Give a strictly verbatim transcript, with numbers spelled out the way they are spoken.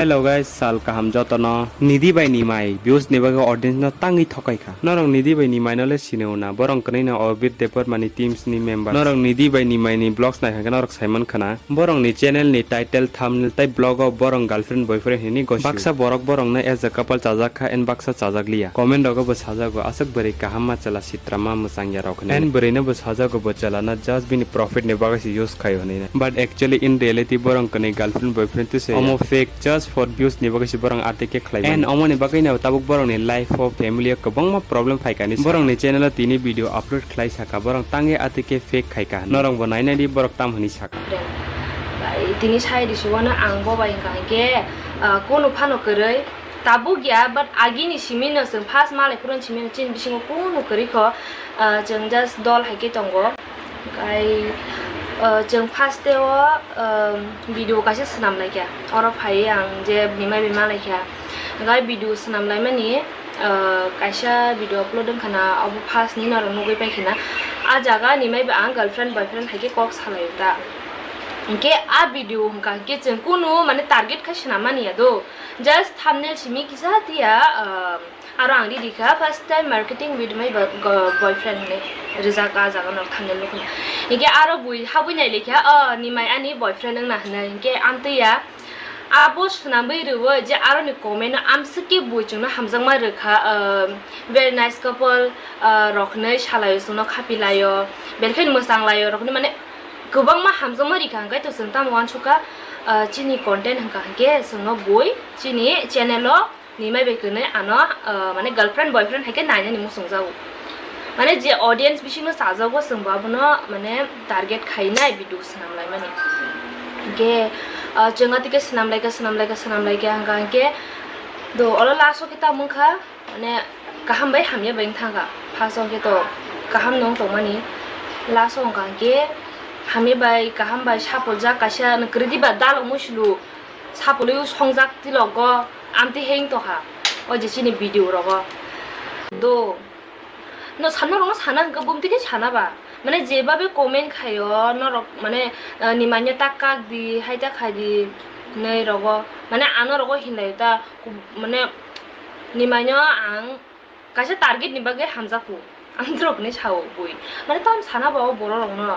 Hello guys, sal kaham jotono. Nidhi bai Nimai views ni bagwi audience no tangwi thokai kha. Norok Nidhi bai Nimai no le sini una. Borok kwnwi no Obir Debbarma ni teams ni member. Norok Nidhi bai Nimai ni vlogs nai kha norok saiman khana. Borok ni channel ni title, thumbnail tai vlog o borok girlfriend boyfriend hini gosi. Baksa borok borok no as a couple chajak kha and baksa chajak liya. Comment rogo bo sajago aswk bwrwi kaham ma chwla sitra ma mwchang ya rok hwnwi. And bwrwi no bo sajago bo chwla no just bini profit ni bagwi se use khaio hwnwi. But actually in reality borok kwnwi girlfriend boyfriend twi se omo fake just for views ni bagwi se borok R T K khlai mani. And omo ni bagwi no tabuk borok ni life o family o kwbangma problem phai kani. Borok ni channel o tini video upload khlai saka borok tangwi R T K fake khai kha hwnwi. Norok bo nainai di borok tam hwnwi saka. Bai, tini sai risi wano ang bo bai hwnkha hwnkhe, ah, kunu phano kwrwi tabuk ya, but agini simi no chwng first malai phuru simi no chini bisingo kunu kwrwi kho, ah, chwng just dol hai khe tongo. Kai, ah, chwng first day o, ah, video kaisa swnam lai kha, oro phai ang je Nimai bai malai kha, kai video swnam lai mani. Ah, kaisa video upload wngkha na, abo first ni norok nugwi paikha na. Ah jaga ni maiba ang girlfriend boyfriend hai khe kok salai ta. Hinkhe ah video hwnkha hinkhe chwng kunu mane target khai swnam mani ya do. Just thumbnail simi kisa tiya, ah, aro ang ridi kha first time marketing with my bo-, go-, boyfriend hinwi rijak ah jaga no thumbnail nukha na. Hinkhe aro bui habwi nai lekha, oh, Nimai ani boyfriend wngna hinwi. Hinkhe amtwi ya. Abo swnamwi rwo je aroni comment no amswk khe bui chwngno hamjakma rwkha, ah, very nice couple, ah, rok hinwi salaio chwngno khapilaio, belkhe mwchanglaio rok hinwi mane kwbangma hamjakma rikha hwnkhe to chwng tamo uansukha, ah, chini content hwnkha hwnkhe chwngno bui chini channel o Nimai bai kwnwi ano, ah, mane girlfriend boyfriend hai khe nainani muchungjago. Mane je audience bisingno chajago chwngbo abono mane target khainai video swnam laimani. Hinkhe, ah, chwng atike swnam laikha, swnam laikha, swnam laikha hwnkha hinkhe do oro last o khe tamo wngkha mane kaham bai hamya bai wngthangkha. First o khe to kaham no wng tongmani, last o wngkha hinkhe hamya bai kaham bai sapoljak kaisa kwrwi diba dalok muisulu. Sapului o songjak tilogo amtwi heng tokha o je chini video rogo. Do no sana rokno sana hwnkhe bumtwi khe sana ba mane jebabe comment khaio norok mane, ah, Nimaino ta kak di hai ta khai di hinwi rogo mane ano rogo hinlai ta mane Nimaino ang kaisa target ni bagwi hamjakhu. Ang drok ni sao bui. Mane tam sana ba o borok rokno.